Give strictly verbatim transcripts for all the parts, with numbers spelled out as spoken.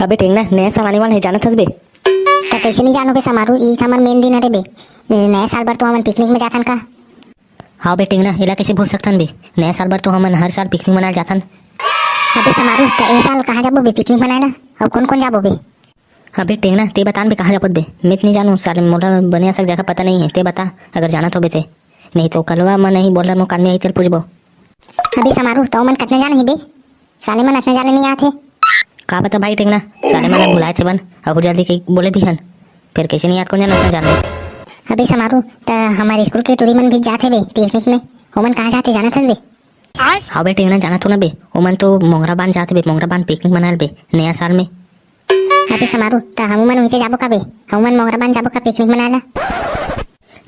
अबे टेंगना, नया साल आने वाला हे, जानत हस बे? त कइसे नहीं जानों बे समारू, ई हमर मेन दिन हरे बे। नया साल बर तो हमन पिकनिक में जाथन का? हाँ बे टेंगना, एला कइसे भूल सकथन बे? नया साल बर तो हमन हर साल पिकनिक मनाए जाथन। अबे समारू, त ए साल कहाँ जाबो बे पिकनिक मनाए ला? अउ कोन कोन जाबो बे? अबे टेंगना, ते बतान बे कहाँ जाबो बे? मैं त नहीं जानों साले, मोला बने असन जगह पता नहीं हे, ते बता अगर जानत होबे ते। नहीं तो कलवा मन नहीं बोल रहा, मोर कान में आई तेल पूछबो। अबे समारू, त ओमन कतना जान ही बे? साले मन अतना जाने नहीं आथे। का पता भाई टेंगना, साले मन भुलाए थे बन, अहू जल्दी के बोले भी हन। फिर कइसे नहीं याद कोन जाना, उतना जान ले। अबे समारू, त हमारे स्कूल के टूरी मन भी जाथे बे पिकनिक में, ओमन कहाँ जाथे जानत हस बे? हाँ बे टेंगना, जानत हो ना बे, ओमन तो मोंगरा बांध जाथे बे, मोंगरा बांध पिकनिक मनाए बे नया साल में। अबे समारू, त हमू मन उहिचे जाबो का बे? हमू मन मोंगरा बांध जाबो का पिकनिक मनाए ला?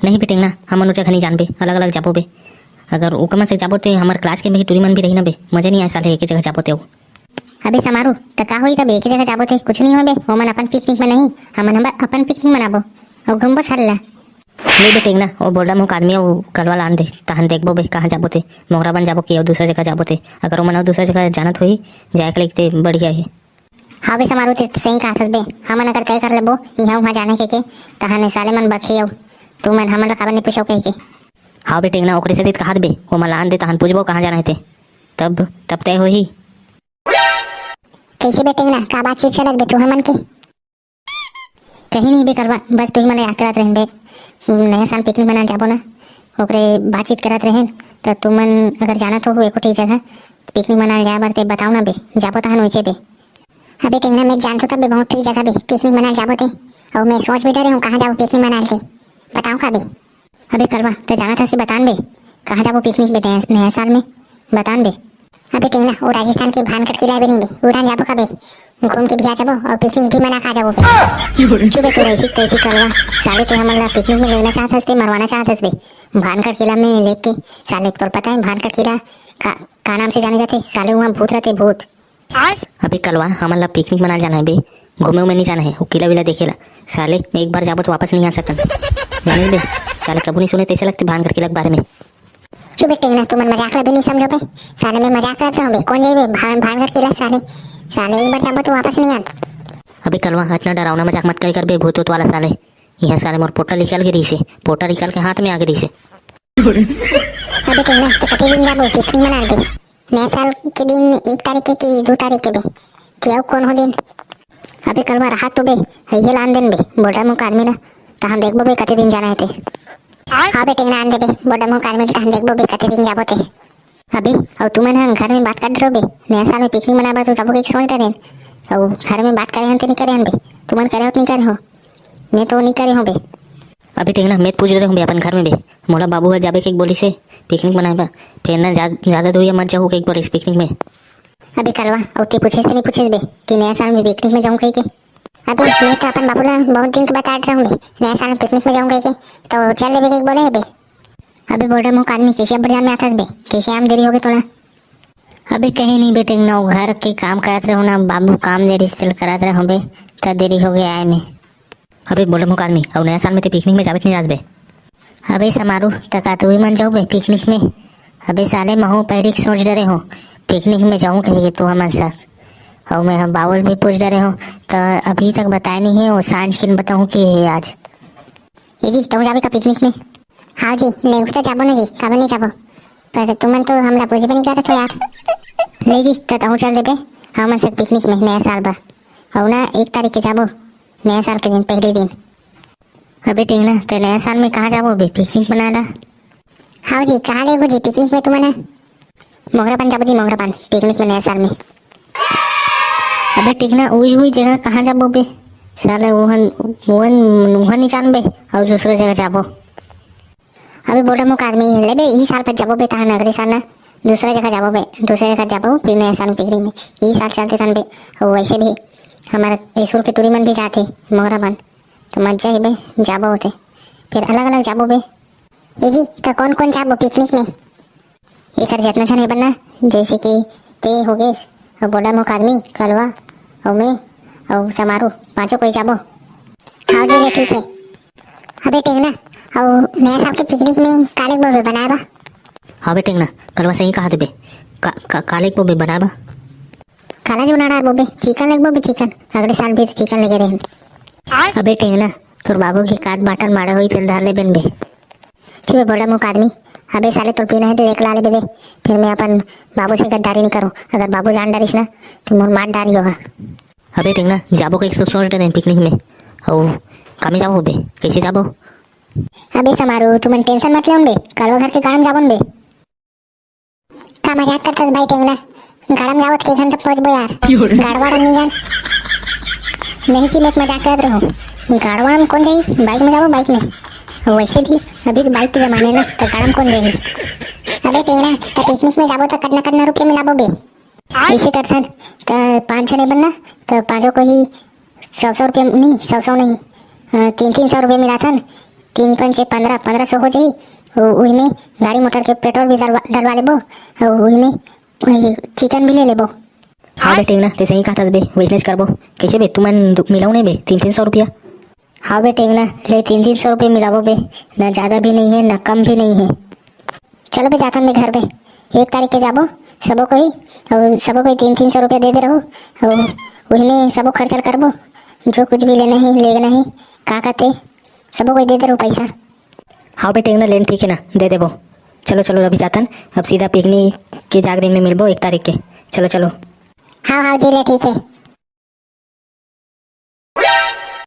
नहीं बे टेंगना, हमन ओ जगह नहीं जान बे, अलग-अलग जाबो बे। अगर ओकर मन से जाबो ते हमर क्लास के में टूरी मन भी रही ना बे, मजा नहीं आए साले एक जगह जाबो ते अउ। अबे समारू, त का होई तब एक जगह जाबो ते? कुछ नहीं होबे, ओमन अपन पिकनिक मनाही, हमन हमर अपन पिकनिक मनाबो अउ घूमबो साले ला। नहीं बे टेंगना, ओ बोल्डा मुख आदमी अउ कलवा ला आन दे, तहन देखबो बे कहाँ जाबो ते, मोंगरा बांध जाबो कि अउ दूसरा जगह जाबो ते। अगर ओमन अउ दूसरा जगह जानत होही, जाए के लइक ते बढ़िया हे। हाँ बे समारू, ते सही कहत हस बे। हमन अगर तय कर लेबो इहाँ उहाँ जाने के, के, तहाने साले मन बकही अउ तुमन हमन ला काबर नहीं पूछो कहिके। हाँ बे टेंगना, ओकरे सेती त कहत बे, ओमन ला आन दे तहान पूछबो कहाँ जाना हे ते। तब, तब तय होही। कइसे बे टेंगना, का बातचीत चलत बे तू हमन के? कहीं नहीं बे करवा, बस तुही मन ला याद करत रहेन बे। नया साल पिकनिक मनाए जाबो ना, ओकरे बातचीत करत रहेन। त तुमन अगर जानत हो एको ठीक जगह पिकनिक मनाए जाए बर ते बताओ ना बे, जाबो तहन उहिचे बे। अबे टेंगना, मैं जानथों तब बे बहुत ठीक जगह बे पिकनिक मनाए जाबो ते। अउ मैं सोच भी डरे हूँ कहाँ जाबो पिकनिक मनाए ते। बताओ का बे? अबे कलवा, ते जानत हस ते बतान बे, कहाँ जाबो पिकनिक बे नया, नया साल में? बतान बे। अबे टेंगना, ओ राजस्थान के भानगढ़ किला बे नहीं बे, उड़ान जाबो का बे? घूम के भी आ जाबो अउ पिकनिक भी मना के आ जाबो बे। चुप बे, तोर ऐसी तैसी कलवा, साले ते हमन ला पिकनिक में लेना चाहत हस ते मरवाना चाहत हस बे। भानगढ़ किला में लेके, साले तोर पता है भानगढ़ किला का, का नाम से जाने जाथे? साले उहाँ भूत रहते, भूत। अबे कलवा, हमन ला पिकनिक मनाए जाना हे बे, घूमे उमे नहीं जाना हे, वो किला विला देखे ला। साले, एक बार जाबो तो वापस नहीं आ सकन। जाने बे, साले कभू नहीं सुने तैसे लगते भानगढ़ किला के बारे में। चुप बे टेंगना, तुमन मजाक ला भी नहीं समझो बे। साले मैं मजाक करत रहूँ बे, कोन जाई बे भान, भानगढ़ किला साले। साले एक बार जाबो तो वापस नहीं आत। अबे कलवा, इतना डरावना मजाक मत करे कर बे, भूत वूत वाला साले। इहाँ साले मोर पोटा निकल गे रहिसे, पोटा निकल के हाथ में आ गे रहिसे। अबे टेंगना, त कते दिन जाबो पिकनिक मनाए बे? नया साल के दिन एक तारीख के कि दू तारीख के बे? कि अउ कोनो दिन? अबे कलवा, रहा तो बे, हइये लान देन बे, बोल्डा मुख आदमी ला, तहन देखबो बे कते दिन जाना हे ते। हाँ बे टेंगना, आन दे बे, बोल्डा मुख आदमी ला, तहन देखबो बे कते दिन जाबो ते। अबे, अउ तुमन ह घर में बात कर डरो बे, नया साल में पिकनिक मनाए बर तो जाबो के सोच डरेन, अउ घर में बात करे हन ते नहीं करे हन बे, तुमन करे हो तो नहीं करे हो? मैं तो नहीं करे हूँ बे। अबे टेंगना, मैं पूछ रहे हूँ बे अपन घर में बे। मोला बाबू ह जाबे के बोलिस हे पिकनिक मनाए बर। फेर ना जा, ज्यादा दूरिया मत जाहू के बोलिस पिकनिक में। अबे कलवा, अउ ते पूछेस ते नहीं पूछेस बे कि नया साल में पिकनिक में जाऊँ कहिके? अबे मैं तो अपन बाबू ला बहुत दिन के बता रहे हूँ बे, नया साल में पिकनिक में जाऊँ कहिके, तो चल देबे कहिके बोले हे बे। अबे बोल्डा मुख आदमी, कैसे अब बाजार में आथस बे? कैसे आम देरी होगे तोला? अबे कहीं नहीं बे टेंगना, वो घर के काम करत रहूँ ना, बाबू काम देरी से करत रहूँ बे, त देरी होगे आए में। अबे बोल्डा मुख आदमी, अउ नया साल में ते पिकनिक में जाबे कि नहीं जास बे? अबे समारू, त का तुही मन जाहू बे पिकनिक में? अबे साले महू पहिली के सोच डरे हूँ, पिकनिक में जाहूँ कहिके तू हमन साथ। अउ मैं ह बाबू ल भी पूछ डरे हूँ, त अभी तक बताए नहीं हे, वो सांझ किन बताहूँ कि हे आज। ए जी, तहूँ जाबे का पिकनिक में? हाँ जी, नेवता जाबो ना जी, काबर नहीं जाबो? पर तुमन तो हमला पूछबे नहीं करत हो यार। ले जी, त तहूँ चल देबे हमन से पिकनिक में नया साल बर। अउ ना एक तारीख के जाबो, नया साल के दिन, पहले दिन। अबे टेंगना, ते नया साल में कहाँ जाबो बे पिकनिक मनाए ला? हाँ जी, कहाँ लेगो जी पिकनिक में तुमन? मोंगरा बांध जाबो जी, मोंगरा बांध, पिकनिक में नया साल में। अबे टेंगना, उही उही जगह कहाँ जाबो बे? साले उहन, उहन, उहन नहीं जानबे, अउ दूसरा जगह जाबो। अबे बोल्डा मुख आदमी, ले बे, ई साल पर जाबो बे, तहन अगले साल ना दूसरा जगह जाबो बे, दूसरा जगह जाबो, फिर नया साल में पिकनिक में। ई साल चलते तहन बे, अउ वैसे भी हमार स्कूल के टूरी मन भी जाथे मोंगरा बांध, तो मजा ही बे, जाबो होते, फिर अलग अलग जाबो बे। ए जी, त कोन कोन जाबो पिकनिक में? एकर जतना झन हे बन्ना, जैसे कि ते होगेस, अउ बोल्डा मुख आदमी, कलवा, अउ मैं, अउ समारू, पांचों कोई जाबो। हाँ जी रे, ठीक हे। अबे टेंगना, अउ नया साल के पिकनिक में का लेगबो बे बनाए बर? हाँ बे टेंगना, कलवा सही कहा थे बे। का, का, का लेगबो बे बनाए बर? काला जो ना डारबो बे, चिकन लेगबो बे, चिकन। अगले साल भी तो चिकन लेगे रहेन। अबे टेंगना, तोर बाबू के काट बाटन मारे होई, तेल धर ले बेन बे। चुप बे, बड़ा मुख आदमी। अबे साले, तोर पीना है तो एक ला ले बे। फिर मैं अपन बाबू से गद्दारी नहीं करूँ। अगर बाबू जान डारिस ना, तो मोर मार डारी होगा। अबे टेंगना, जाबो कइसे सोच डरे पिकनिक में। अउ कामे जाबो बे, कइसे जाबो? अबे समारू, तुमन टेंशन मत लेवन बे, कलवा घर के गाड़म जाबोन बे। का मजाक करथस भाई टेंगना? गाड़म जाबो त के घंटा पहुंचबो यार। गाड़वाड़ा नहीं जान। नहीं जी, मैं मजाक करत रहूं। गाड़वाड़ा में कौन जाही? बाइक में जाबो, बाइक में। वैसे भी अभी तो बाइक के जमाना है ना, तो गाड़म कौन जाही? अबे टेंगना, त पिकनिक में जाबो त कतना कतना रुपया मिलाबो बे? ऐसे करथन, त पाँच झने बनना, त पाँचों को ही सौ सौ रुपया नहीं, सौ सौ नहीं, अ, तीन तीन सौ रुपया मिलाथन। तीन पंचे पन्द्रह, पन्द्रह सौ हो जाही। उ-, उही में गाड़ी मोटर के पेट्रोल भी डलवा, डलवा लेबो, अउ उही में वही चिकन भी ले लेबो। हाँ बे टेंगना, ते सही कहत हस बे, वैसनेच करबो। कैसे बे, तुमन दु-, मिलाओ नहीं बे, तीन तीन सौ रुपया? हाँ बे टेंगना, ले तीन तीन सौ रुपया मिलाबो बे, ना ज्यादा भी नहीं है, ना कम भी नहीं है। चलो बे, जाथन बे घर बे, एक तारीख के जाबो, सबो कोई, अउ सबो कोई तीन तीन सौ रुपया दे दे रहू, अउ उही में सबो खर्चा करबो, जो कुछ भी लेना है, लेना है, का कहते, सबो कोई दे दे रहू पैसा। हाँ बे टेंगना, लेन ठीक है ना, दे देबो। चलो चलो, अभी जाथन, अब सीधा पिकनिक के जाग दिन में मिलबो एक तारीख के। चलो चलो। हाँ हाँ जी, ले ठीक है।